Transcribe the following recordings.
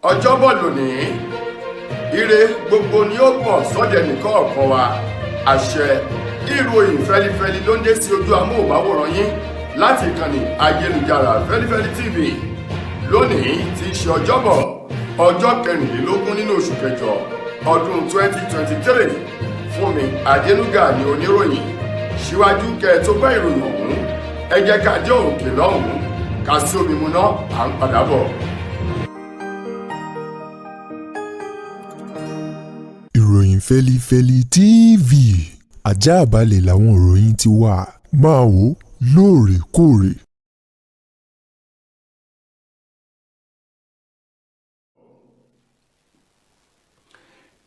Ọjọ́bọ̀ lónìí, ire gbogbo ni ó bọ̀ sọ́dẹ̀ nìkọ̀ọ̀kan wa. Àṣẹ. Ìròyìn fẹlifẹli ló ń dé sí ojú amóhùnmáwòrán yín láti ìkànnì ayélujára Fẹlifẹli TV. Lónìí tí í ṣe Ọjọ́bọ̀, ọjọ́ 24 nínú oṣù kẹjọ ọdún 2023. Fúnmi Adénúgà ní oníròyìn. Síwájú kẹ́ ẹ tó gbọ́ ìròyìn ọ̀hún, ẹ jẹ́ ká dé òkè lọ́hùn-ún, ká sí omi mu ná, à ń padà bọ̀. Ìròyìn Fẹ́lifẹ́li TV, àjààbálẹ̀ làwọn ìròyìn ti wà, máa wò ó lóòrèkóòrè.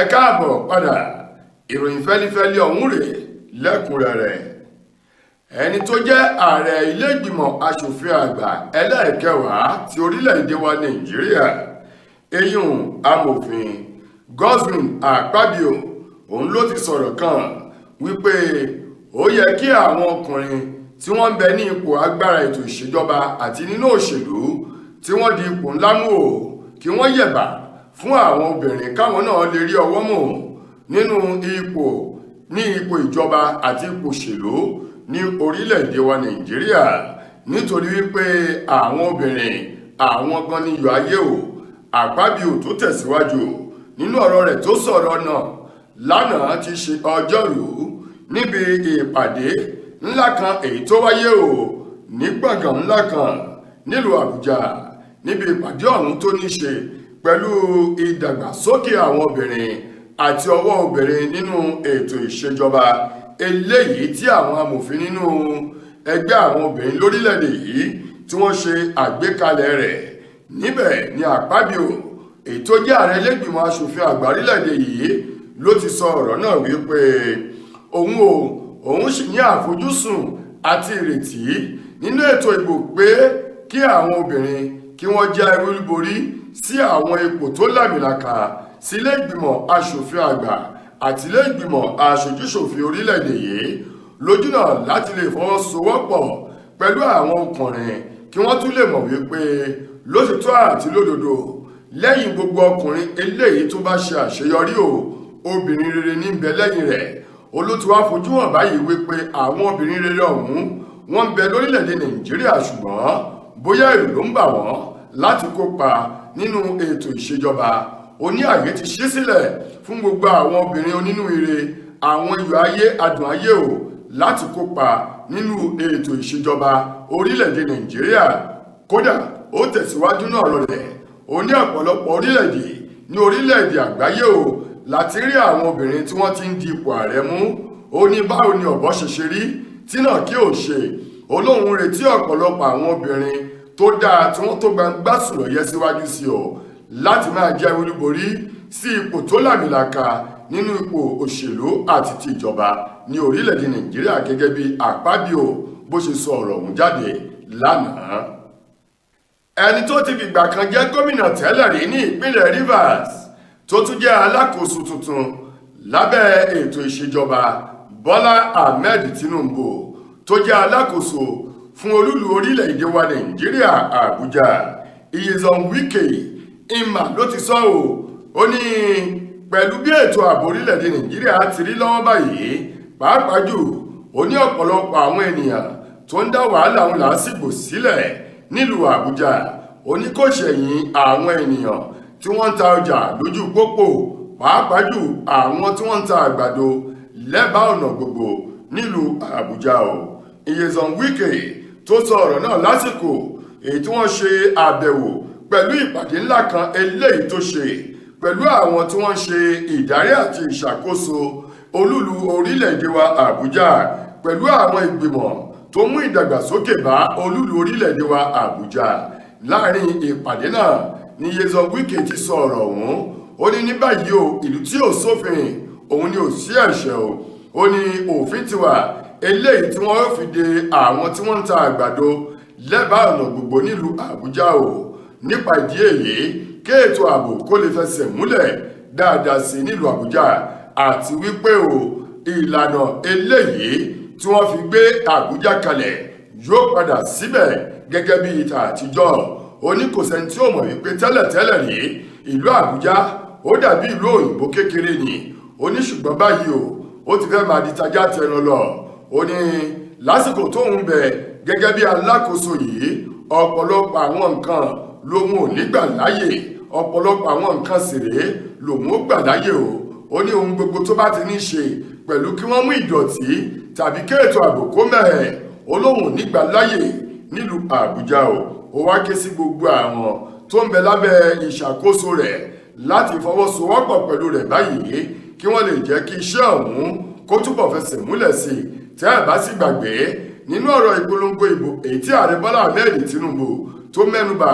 Ẹ káàbọ̀ padà. Ìròyìn fẹ́lifẹ́li ọ̀hún rèé lẹ́kùnrẹ́rẹ́. Ẹni tó jẹ́ ààrẹ ilé ìgbìmọ̀ aṣòfin àgbà ẹlẹ́ẹ̀kẹwàá ti orílẹ̀-èdè wa Nàìjíríà, eyín amòfin Godswill Akpabio, òun ló ti sọ̀rọ̀ kan wípé ó yẹ kí àwọn ọkùnrin tí wọ́n ń bẹ ní ipò agbára ètò ìṣèjọba àti nínú òṣèlú tí wọ́n di ipò ńlá mú o, kí wọ́n yẹ̀bà fún àwọn obìnrin káwọn náà lè rí ọwọ́ mú nínú ipò ní ipò ìjọba àti ipò òṣèlú ní orílẹ̀-èdè wa Nàìjíríà, nítorí wípé àwọn obìnrin àwọn gan ni iyọ̀ ayé o. Akpabio tó tẹ̀síwájú nínú ọ̀rọ̀ rẹ̀ tó sọ̀rọ̀ náà lánàá ti ṣe ọjọ́rú níbi ìpàdé ńlá kan èyí tó wáyé o ní gbọ̀ngàn ńlá kan nílùú Àbújá, níbi ìpàdé ọ̀hún tó ní ṣe pẹ̀lú ìdàgbàsókè àwọn obìnrin àti ọwọ́ obìnrin nínú ètò ìṣèjọba, eléyìí tí àwọn amòfin nínú ẹgbẹ́ àwọn obìnrin lórílẹ̀‐èdè yìí tí wọ́n ṣe àgbékalẹ̀ rẹ̀. Níbẹ̀ ni Akpabio, èyí tó jẹ́ ààrẹ ilé-ìgbìmọ̀ aṣòfin àgbà orílẹ̀-èdè yìí, ló ti sọ ọ̀rọ̀ náà wípé òun sì ní àfojúsùn àti ìrètí nínú ètò ìbò pé kí àwọn obìnrin kí wọ́n jẹ́ olúborí sí àwọn ipò tó làmìlaka sí ilé ìgbìmọ̀ aṣòfin àgbà àti ilé ìgbìmọ̀ aṣojúṣòfin orílẹ̀-èdè yìí, lójúnà láti lè fọwọ́sowọ́pọ̀ pẹ̀lú àwọn ọkùnrin, kí wọ́n tún lè mọ̀ wípé lóṣìtọ́ àti lódodo, lẹ́yìn gbogbo ọkùnrin eléyìí tó bá ṣe àṣeyọrí o, obìnrin rere ní ń bẹ lẹ́yìn rẹ̀. Olótú wá fojú hàn báyìí wípé àwọn obìnrin rere ọ̀hún wọ́n ń bẹ lórílẹ̀‐èdè Nàìjíríà, ṣùgbọ́n bóyá èrò ló ń bà wọ́n láti kópa nínú ètò ìṣèjọba. Ó ní àyè ti ṣí sílẹ̀ fún gbogbo àwọn obìnrin onínúure, àwọn iyọ̀ ayé adùn ayé o, láti kópa nínú ètò ìṣèjọba orílẹ̀-èdè Nàìjíríà. Kódà ó tẹ̀síwájú náà rọlẹ̀, ó ní ọ̀pọ̀lọpọ̀ orílẹ̀-èdè ní orílẹ̀-èdè àgbáyé o láti rí àwọn obìnrin tí wọ́n ti ń di ipò ààrẹ mú. Ó ní báwo ni ọ̀bọ ṣe ṣe rí tí náà kí ò ṣe. Olóhùn retí ọ̀pọ̀lọpọ̀ àwọn obìnrin tó dáa tí wọ́n tó gbangba sùn lọ́yẹ́ síwájú sí ọ láti máa jẹ́ olúborí sí ipò tó làmìlaka nínú ipò òṣèlú àti ti ìjọba ní orílẹ̀-èdè Nàìjíríà, gẹ́gẹ́ bí Akpabio bó ṣe sọ ọ̀rọ̀ ọ̀hún jáde lánàá. Ẹni tó ti fìgbà kan jẹ́ gómìnà tẹ́lẹ̀ rí ní ìpínlẹ̀ Rivers, tó tún jẹ́ alákòóso tuntun lábẹ́ ètò ìṣèjọba Bọ́lá Ahmed Tinubu, tó jẹ́ alákòóso fún olúlu orílẹ̀-èdè wa Nàìjíríà Àbújá, Nyesom Wike ìmà ló ti sọ ọ́. Ó ní pẹ̀lú bí ètò ààbò orílẹ̀-èdè Nàìjíríà ti rí lọ́wọ́ báyìí, pàápàá jù ó ní ọ̀pọ̀lọpọ̀ àwọn ènìyàn tó ń dá wàhálà òun làásìgbò sílẹ̀ nílùú Àbújá. Ó ní kò ṣẹ̀yìn àwọn ènìyàn tí wọ́n ń ta ọjà lójú pópó, pàápàá jù àwọn tí wọ́n ń ta àgbàdo lẹ́bàá ọ̀nà gbogbo nílùú Àbújá o. Nyesom Wike tó sọ ọ̀rọ̀ náà lásìkò èyí tí wọ́n ṣe àbẹ̀wò pẹ̀lú ìpàdé ńlá kan eléyìí tó ṣe pẹ̀lú àwọn tí wọ́n ṣe ìdarí àti ìṣàkóso olúlu orílẹ̀-èdè wa Àbújá, pẹ̀lú àwọn ìgbìmọ̀ tó mú ìdàgbàsókè bá olúlu orílẹ̀-èdè wa Àbújá. Láàrin ìpàdé náà ni Nyesom Wike ti sọ ọ̀rọ̀ ọ̀hún. Ó ní ní báyìí o, ìlú tí ò sófin òun ni ò sí ẹ̀ṣẹ̀ o. Ó ní òfin ti wà eléyìí tí wọ́n fi de àwọn tí wọ́n ń ta àgbàdo lẹ́bàá ọ̀nà gbogbo nílùú Àbújá o. Nípa ìdí èyí, kí ètò ààbò kó lè fẹsẹ̀ múlẹ̀ dáadáa sí nílùú Àbújá, àti wípé o ìlànà eléyìí tí wọ́n fi gbé Àbújá kalẹ̀ yóò padà síbẹ̀ gẹ́gẹ́ bí ìta àtijọ́. Ó ní kò sẹ́ni tí ó mọ̀ wípé tẹ́lẹ̀tẹ́lẹ̀ rí Ìlú Àbújá ó dàbí ìlú òyìnbó kékeré ni. Ó ní ṣùgbọ́n báyìí o, ó ti fẹ́ máa di tajá tẹran lọ. Ó ní lásìkò tóun bẹ gẹ́gẹ́ bí alákòóso yìí, ọ̀pọ̀lọpọ̀ àwọn nǹkan lòun ò ní gbà láyè, ọ̀pọ̀lọpọ̀ àwọn nǹkan sì rèé lòun ó gbà láyè o. Ó ní ohun gbogbo tó bá ti ní ṣe pẹ̀lú kí wọ́n mú ìdọ̀tí tàbí kí ètò ààbò kó mẹ́hẹ̀, ó lóun ò ní gbà láyè nílùú Àbújá o. Ó wá ké sí gbogbo àwọn tó ń bẹ lábẹ́ ìṣàkóso rẹ̀ láti fọwọ́sowọ́pọ̀ pẹ̀lú rẹ̀ báyìí kí wọ́n lè jẹ́ kí iṣẹ́ ọ̀hún kó túbọ̀ fẹsẹ̀ múlẹ̀ sí i. Tẹ́ ẹ̀ bá sì gbàgbé, nínú ọ̀rọ̀ ìpolongo ìbò èyí tí ààrẹ Bọ́lá Ahmed Tinubu tó mẹ́nubà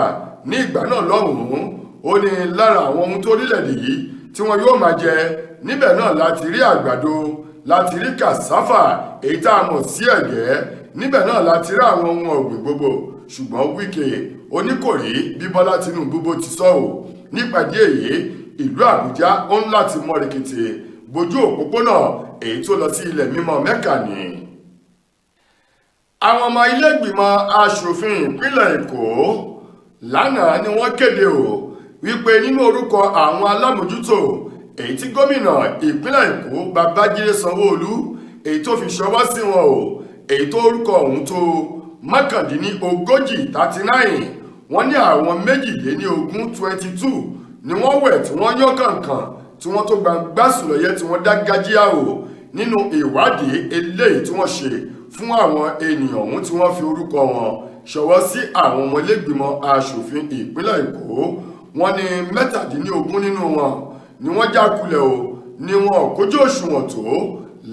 ní ìgbà náà lọ́hùn-ún, ó ní lára àwọn ohun tó orílẹ̀-èdè yìí tí wọn yóò máa jẹ níbẹ̀ náà láti rí àgbàdo, láti rí kàsáfà èyí tá a mọ̀ sí ẹ̀gẹ́, níbẹ̀ náà láti rí àwọn ohun ọ̀gbìn gbogbo. Ṣùgbọ́n Wike oníkòrí bí Bọ́lá Tinubu bó ti sọ ò. Nípàdé èyí, ìlú Àbújá ó ń láti mọ́ rèkété bójú òpópónà èyí tó lọ sí ilẹ̀ mímọ́ Mẹ́kà ni. Àwọn ọmọ ilé-ìgbìmọ̀ aṣòfin ìpínlẹ̀ Èkó lánàá ni wọ́n kéde o wípé nínú orúkọ àwọn alámòjútó èyí tí gómìnà ìpínlẹ̀ Èkó Babájídé Sanwó-Olú èyí tó fi ṣọwọ́ sí wọn o, èyí tó orúkọ ọ̀hún tó 39, 39, wọ́n ní àwọn 22, 22 ni wọ́n wẹ̀ tí wọ́n yán kàǹkàn tí wọ́n tó gbangba sùn lọ́yẹ́ tí wọ́n dá gájíà o nínú ìwádìí eléyìí tí wọ́n ṣe fún àwọn ènìyàn ọ̀hún tí wọ́n fi orúkọ wọn ṣọwọ́ sí àwọn ọmọ ilé-ìgbìmọ̀ aṣòfin ìpínlẹ̀ Èkó. Wọ́n ní 17 nínú wọn ni wọ́n já kulẹ̀ o, ni wọn ò kójú òṣùwọ̀n tó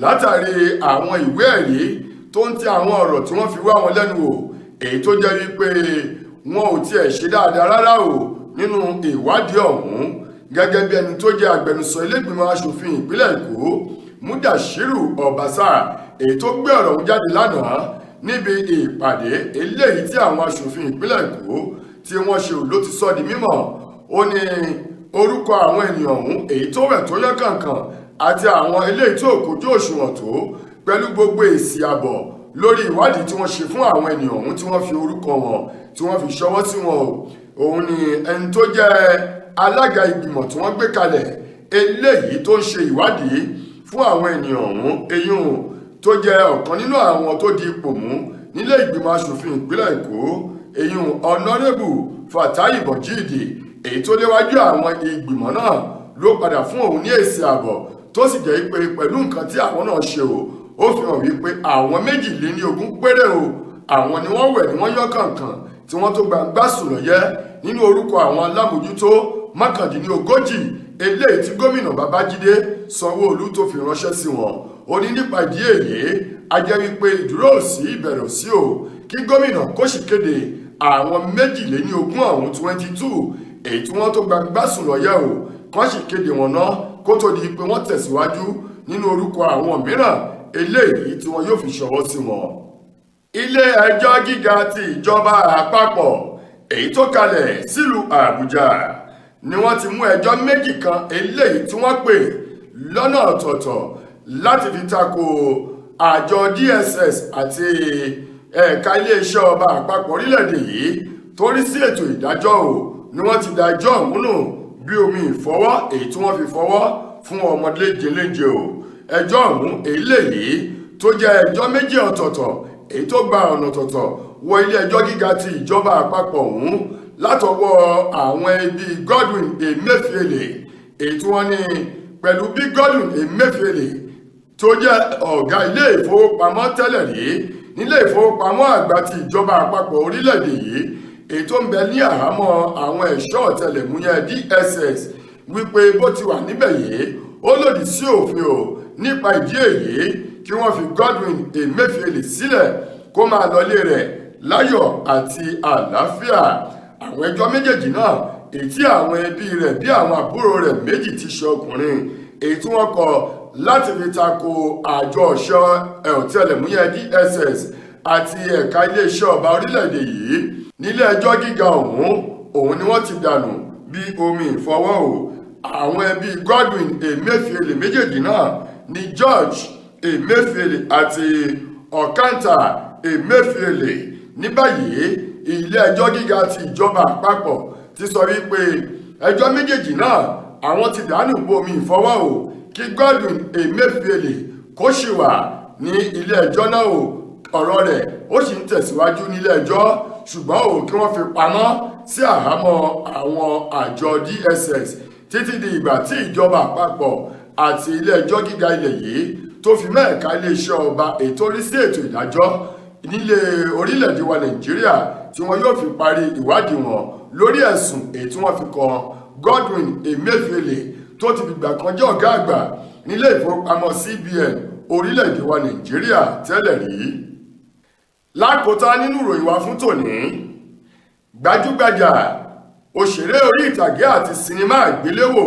látàrí àwọn ìwé ẹ̀rí tó ń ti àwọn ọ̀rọ̀ tí wọ́n fi wá wọn lẹ́nu wò, èyí tó jẹ́ wípé wọn ò tiẹ̀ ṣe dáadáa rárá o nínú ìwádìí ọ̀hún. Gẹ́gẹ́ bí ẹni tó jẹ́ agbẹnusọ ilé-ìgbìmọ̀ aṣòfin ìpínlẹ̀ Èkó Mudashiru Obasa èyí tó gbé ọ̀rọ̀ ọ̀hún jáde lánàá níbi ìpàdé eléyìí tí àwọn aṣòfin ìpínlẹ̀ Èkó tí wọ́n ṣe ló ti sọ di mímọ̀. Ó ní orúkọ àwọn ènìyàn ọ̀hún èyí tó wẹ̀ tó yán kàǹkàn àti àwọn eléyìí tó kójú òṣùwọ̀n tó pẹ̀lú gbogbo èsì àbọ̀ lórí ìwádìí tí wọ́n ṣe fún àwọn ènìyàn ọ̀hún tí wọ́n fi orúkọ wọn tí wọ́n fi ṣọwọ́ sí wọn o. Òun ni ẹni tó jẹ́ alága ìgbìmọ̀ tí wọ́n gbé kalẹ̀ eléyìí tó ń ṣe ìwádìí fún àwọn ènìyàn ọ̀hún, eyín tó jẹ́ ọ̀kan nínú àwọn tó di ipò mú nílé ìgbìmọ̀ aṣòfin ìpínlẹ̀ Èkó, eyín ọ̀nàrẹ́bù Fatai Bọ̀jíìdì èyí tó léwájú àwọn ìgbìmọ̀ náà ló padà fún òun ní èsì àbọ̀, tó sì jẹ́ pé pẹ̀lú nǹkan tí àwọn náà ṣe o, ó fi hàn wípé àwọn 22 péré o, àwọn ni wọ́n wẹ̀ ni wọ́n yán kàǹkàn tí wọ́n tó gbangba sùn lọ́yẹ́ nínú orúkọ àwọn alámòjútó 39 eléyìí tí gómìnà Babájídé Sanwó-Olú tó fi ránṣẹ́ sí wọn. Ó ní nípa ìdí èyí a jẹ́ wípé ìdúró ò sí ìbẹ̀rẹ̀ ò sí o, kí gómìnà kó sì kéde àwọn 22 ọ̀hún, 22 èyí tí wọ́n tó gbangba sùn lọ́yẹ́ o, kán sì kéde wọn ná kó tó di pé wọ́n tẹ̀síwájú nínú orúkọ àwọn mìíràn eléyìí tí wọn yóò fi ṣọwọ́ sí wọn. Ilé ẹjọ́ gíga ti ìjọba àpapọ̀ èyí tó kalẹ̀ sílùú Àbújá ni wọ́n ti mú ẹjọ́ méjì kan eléyìí tí wọ́n pè lọ́nà ọ̀tọ̀ọ̀tọ̀ láti fi tako àjọ DSS àti ẹ̀ka iléeṣẹ́ ọba àpapọ̀ orílẹ̀-èdè yìí tó rí sí ètò ìdájọ́ o, ni wọ́n ti da ẹjọ́ ọ̀hún nù bí omi ìfọwọ́ èyí tí wọ́n fi fọwọ́ fún ọmọdé léjeléje o. Ẹjọ́ ọ̀hún eléyìí tó jẹ́ ẹjọ́ méjì ọ̀tọ̀ọ̀tọ̀ èyí tó gba ọ̀nà ọ̀tọ̀ọ̀tọ̀ wọ ilé ẹjọ́ gíga ti ìjọba àpapọ̀ ọ̀hún látọwọ́ àwọn ẹbí Godwin Emefiele èyí tí wọ́n ní pẹ̀lú bí Godwin Emefiele tó jẹ́ ọ̀gá ilé ìfowópamọ́ tẹ́lẹ̀ rí nílé ìfowópamọ́ àgbà ti ìjọba àpapọ̀ orílẹ̀-èdè yìí èyí tó ń bẹ ní àhámọ́ àwọn ẹ̀ṣọ́ ọ̀tẹlẹ̀múyẹ́ DSS wípé bó ti wà níbẹ̀ yìí ó lòdì sí òfin o. Nípa ìdí èyí kí wọ́n fi Godwin Emefiele sílẹ̀ kó máa lọlé rẹ̀ láyọ̀ àti àlàáfíà. Àwọn ẹjọ́ méjèèjì náà èyí tí àwọn ẹbí rẹ̀ bí àwọn àbúrò rẹ̀ méjì ti ṣe ọkùnrin èyí tí wọ́n kọ láti fi tako àjọ ọ̀ṣọ́ ọ̀tẹlẹ̀múyẹ́ DSS àti ẹ̀ka iléeṣẹ́ ọba orílẹ̀-èdè yìí nílé ẹjọ́ gíga ọ̀hún òun ni wọ́n ti dànù bí omi ìfọwọ́ o. Àwọn ẹbí Godwin Emefiele méjèèjì náà ni George Emefiele àti Ọ̀kántà Emefiele. Ní báyìí ilé ẹjọ́ gíga ti ìjọba àpapọ̀ ti sọ wípé Ẹjọ́ méjèèjì náà àwọn ti dànù bomi ìfọwọ́ o, kí Godwin Emefiele kó ṣì wà ní ilé ẹjọ́ náà o. Ọ̀rọ̀ rẹ̀ ó sì ń tẹ̀síwájú nílé ẹjọ́, ṣùgbọ́n o kí wọ́n fi pamọ́ sí àhámọ́ àwọn àjọ DSS títí di ìgbà tí ìjọba àpapọ̀ àti ilé ẹjọ́ gíga ilẹ̀ yìí tó fi mẹ́ẹ̀ka iléeṣẹ́ ọba ètò orí sí ètò ìdájọ́ nílé orílẹ̀-èdè wa Nàìjíríà tí wọn yóò fi parí ìwádìí wọn lórí ẹ̀sùn èyí tí wọ́n fi kan Godwin Emefiele tó ti fìgbà kan jẹ́ ọ̀gá àgbà nílé ìfowópamọ́ CBN orílẹ̀-èdè wa Nàìjíríà tẹ́lẹ̀ rí. Lákòótán nínú ìròyìn wa fún tòní, gbajúgbajà òṣèré orí ìtàgé àti sinimá àgbéléwò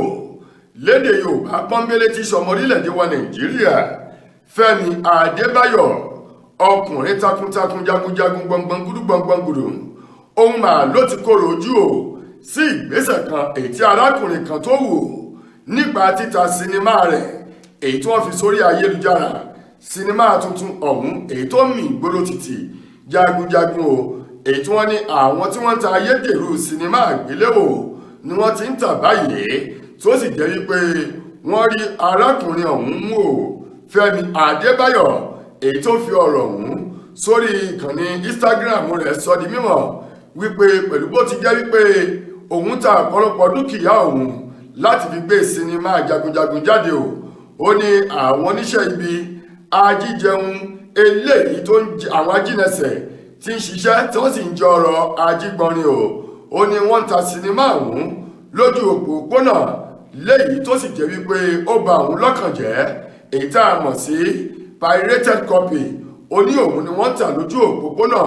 lédè Yorùbá pọ́nbélé tí sọmọ orílẹ̀-èdè wa Nàìjíríà Fẹ́mi Adébáyọ̀, ọkùnrin takuntakun jagunjagun gbọngbọngudu gbọngbọngudu, ohun mà ló ti kóró ojú o sí ìgbésẹ̀ kan èyí tí arákùnrin kan tó wù nípa títa sinimá rẹ̀ èyí tí wọ́n fi sórí ayélujára. Sinimá tuntun ọ̀hún èyí tó mì ìgboro tìtì jagunjagun o, èyí tí wọ́n ní àwọn tí wọ́n ń ta ayédèrú sinimá àgbéléwò ni wọ́n ti ń tà báyìí, tó sì jẹ́ wípé wọ́n rí arákùnrin ọ̀hún mú o. Fẹ́mi Adébáyọ̀ èyí tó fi ọ̀rọ̀ ọ̀hún sórí ìkànnì Instagram rẹ̀ sọ di mímọ̀ wípé pẹ̀lú bó ti jẹ́ wípé òun ta ọ̀pọ̀lọpọ̀ dúkìá òun láti fi gbé sinimá jagunjagun jáde o, ó ní àwọn oníṣẹ́ ibi ajíjẹun eléyìí tó ń àwọn ajínẹsẹ̀ tí ń ṣiṣẹ́ tí wọ́n sì ń jẹ ọrọ̀ ajígbọnrin o, ó ní wọ́n ń ta sinimá ọ̀hún lójú òpópónà léyìí tó sì jẹ́ wípé ó ba òun lọ́kàn jẹ́, èyí tá a mọ̀ sí pirated copy. Ó ní òun ni wọ́n ń tà lójú òpópónà.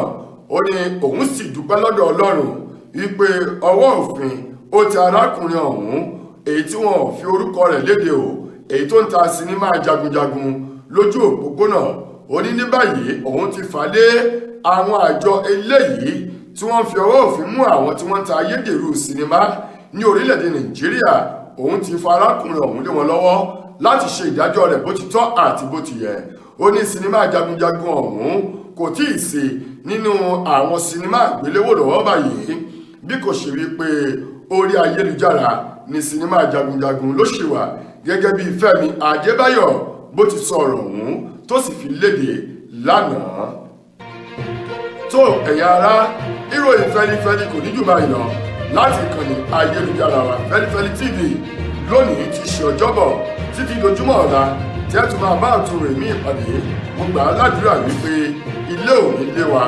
Ó ní òun sì dúpẹ́ lọ́dọ̀ Ọlọ́run wípé ọwọ́ òfin ó ti arákùnrin ọ̀hún èyí tí wọn ò fi orúkọ rẹ̀ léde o, èyí tó ń ta sinimá jagunjagun lójú òpópónà. Ó ní ní báyìí òun ti fà lé àwọn àjọ eléyìí tí wọ́n fi ọwọ́ òfin mú àwọn tí wọ́n ń ta ayédèrú sinimá ní orílẹ̀-èdè Nàìjíríà. Òun ti fa arákùnrin ọ̀hún lé wọn lọ́wọ́ láti ṣe ìdájọ́ rẹ̀ bó ti tọ́ àti bó ti yẹ. Ó ní sinimá jagunjagun ọ̀hún kò tí ì sí nínú àwọn sinimá àgbéléwò lọ́wọ́ báyìí, bí kò ṣe wí pé orí ayélujára ní sinimá jagunjagun ló ṣì wà, gẹ́gẹ́ bí Fẹ́mi Adébáyọ̀ bó ti sọ ọ̀rọ̀ ọ̀hún tó sì fi léde lánàá. Tó ẹ̀yin ará, ìròyìn Fẹ́lifẹ́li kò ní jù báyìí lọ láti ìkànnì ayélujára wa Fẹ́lifẹ́li TV lónìí ti ṣe Ọjọ́bọ̀. Títí dojúmọ́ ọ̀la tí ẹ tún máa bá àtúnrò ìmí ìpàdé, mo gbà á ládùúrà wípé ilé ò ní lé wa,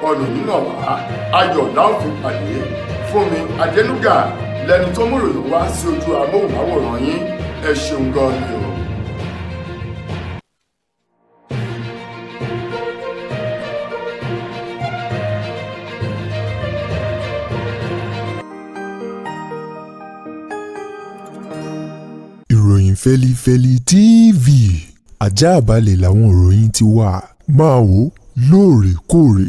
ọ̀nà nínà wá, ayọ̀ la ó fi pàdé. Fúnmi Adénúgà lẹni tó múròyìn wá sí ojú amóhùnmáwòrán yín. Ẹ ṣeun gan ni o. Ìròyìn Fẹ́lifẹ́li TV, ajáàbalẹ̀ làwọn ìròyìn ti wà. Máa wò lóòrèkóòrè.